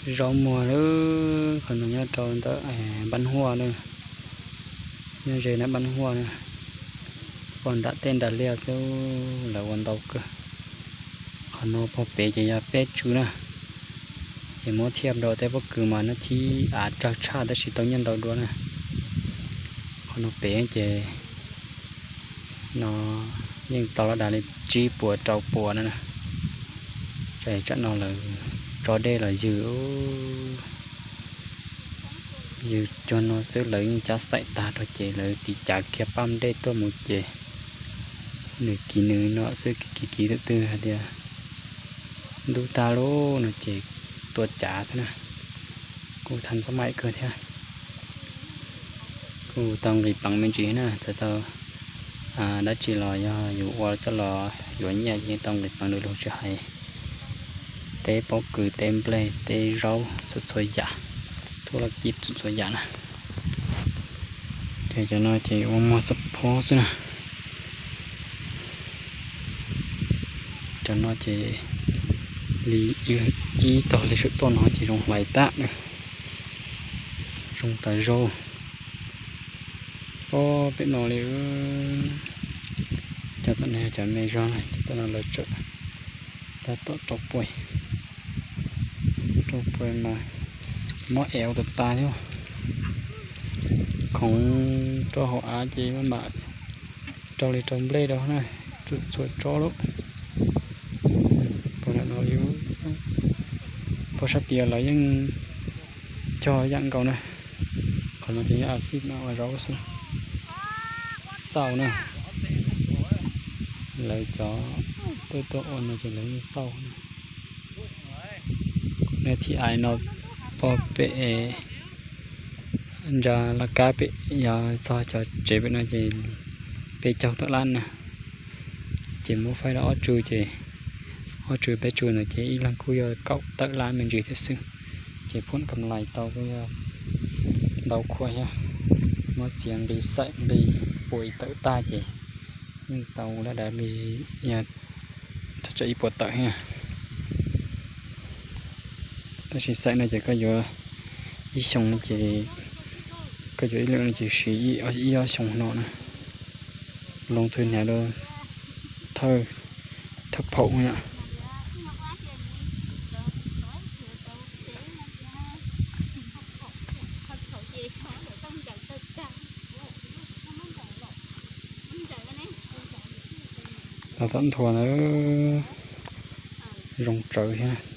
Zaub muag lawm, qhov no nyob rau ntawm Npab Huaj na, nyob ze ntawm Npab Huaj na, pog nram tej nram liaj xwb, lawv ua ntau kawg. Qhov no pog pem ces yog peb tsw na, ces muab thiaj rau tej pob kws mas nws thib av rawg tshaj tab sis tau nyiaj ntau dua na. Qhov no pem ces no yeej tau lab dav li tsib puas rau puas na. Tsam no lawv tso dej los ywg, ywg cog no xwb lawv yeej cab xaim tag rau ces lawv tiv cav kiag paj dej tuaj mus ces nws kiv nws no xwb, kiv kiv kiv tus twg hais tias ntub tag lub no ces tua cav xwb na. Kuj thab ntxob maim kawg thiab. Kuj tau nqis peev me ntsis na, txawm tau dab tsi los yog yus ua coj los yuav nyiaj yeej tau nqis peev lwm lug tsis hais teb pob kws, teb nplej, teb zaub, txhua txhua yam, tub laj kib txhua txhua yam na. Ces cov no ces ua muag xab phob xwb na. Cov no ces li ib tog li sawm tuaj no ces zoo hlais tag na, zoo tas zog. Ob peb no li, cov tom no yog cov me zog na, cov tom no lawv tsawm tab tom rau puas, rau puas mas mob ev ua tas tas thiab. Khoov rau hauv av ces maj mam rau li rau nplej rau na, txhua txhua tsob lawm. Pog sab tid lawv yeej cog yam nkaus na. Qhov no ces yog a xij no ua zaub xwb, xauj na. Lawv cov tuaj tuaj ua no ces lawv yeej xauj na. Nej thib ais no pog pem ntsa laj kab pem yog txog cov tsev pem no ces peb caug tawm lab na. Ces muab faib rau ob tsw ces ob tsw peb tsw ntawd ces ib leeg kuj yog kaum tawm lab me ntsis thiab xwb. Ces phuam kam lais tau kuj yog ntau khuaj thiab, muab txiav nqi xaim nqi puas tawm tag ces yeej tau lab dav me, thaj tsam ib puas tawm thiab. Tab sis xaim no ces koj yuav ib xyoo no ces, koj yuav ib lwm no ces siv ib ob xyoo no na. Loo thwj hniav rau thawj, thawj phaum yom. Tab tom nthua na, zoo tsawv thiab.